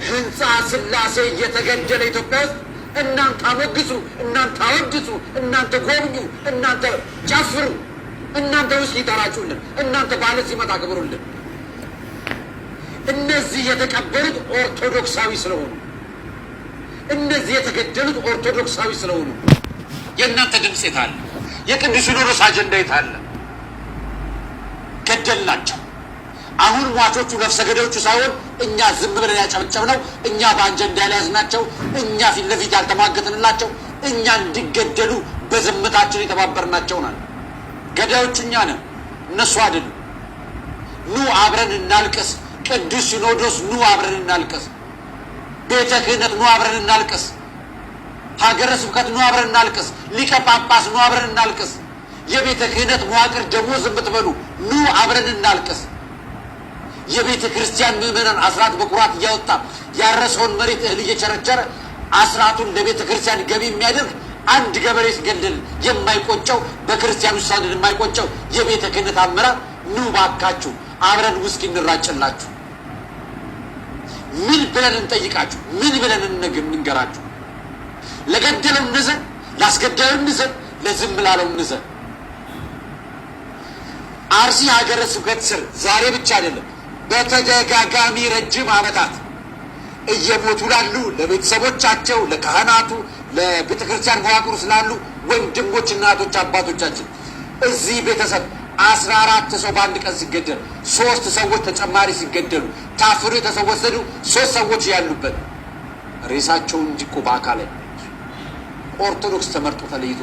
ህንፃ ስላሴ እየተገደለ ኢትዮጵያ ውስጥ እናንተ አሞግሱ፣ እናንተ አወድሱ፣ እናንተ ጎብኙ፣ እናንተ ጨፍሩ፣ እናንተ ውስጥ ይጠራችሁልን፣ እናንተ ባለ ሲመጣ አክብሩልን። እነዚህ የተቀበሩት ኦርቶዶክሳዊ ስለሆኑ፣ እነዚህ የተገደሉት ኦርቶዶክሳዊ ስለሆኑ የእናንተ ድምፅ የት አለ? የቅዱስ ሲኖዶስ አጀንዳ የት አለ? ገደልናቸው። አሁን ሟቾቹ ነፍሰ ገዳዮቹ ሳይሆን እኛ ዝም ብለን ያጨበጨብነው፣ እኛ በአጀንዳ ያልያዝናቸው፣ እኛ ፊት ለፊት ያልተሟገትንላቸው፣ እኛ እንዲገደሉ በዝምታችን የተባበርናቸው ናል። ገዳዮቹ እኛ ነን፣ እነሱ አይደሉም። ኑ አብረን እናልቅስ። ቅዱስ ሲኖዶስ ኑ አብረን እናልቅስ። ቤተ ክህነት ኑ አብረን እናልቅስ። ሀገረ ስብከት ኑ አብረን እናልቅስ። ሊቀ ጳጳስ ኑ አብረን እናልቅስ። የቤተ ክህነት መዋቅር ደሞዝ የምትበሉ ኑ አብረን እናልቅስ። የቤተ ክርስቲያን ምዕመናን አስራት በኩራት እያወጣ ያረሰውን መሬት እህል እየቸረቸረ አስራቱን ለቤተ ክርስቲያን ገቢ የሚያደርግ አንድ ገበሬ ሲገደል የማይቆጨው፣ በክርስቲያኑ ሳድን የማይቆጨው የቤተ ክህነት አመራር ኑ ባካችሁ አብረን ውስኪ እንራጭላችሁ። ምን ብለን እንጠይቃችሁ? ምን ብለን እንንገራችሁ? ለገደለው እንዘን፣ ላስገደለው እንዘን፣ ለዝም ላለው እንዘን። አርሲ ሀገረ ስብከት ስር ዛሬ ብቻ አይደለም፣ በተደጋጋሚ ረጅም ዓመታት እየሞቱ ላሉ ለቤተሰቦቻቸው፣ ለካህናቱ፣ ለቤተ ክርስቲያን መዋቅሩ ስላሉ ወንድሞች፣ እናቶች፣ አባቶቻችን እዚህ ቤተሰብ 14 ሰው በአንድ ቀን ሲገደል፣ ሶስት ሰዎች ተጨማሪ ሲገደሉ፣ ታፍሮ የተወሰዱ ሶስት ሰዎች ያሉበት ሬሳቸውን እንጂ እኮ በአካል ኦርቶዶክስ ተመርጦ ተለይቶ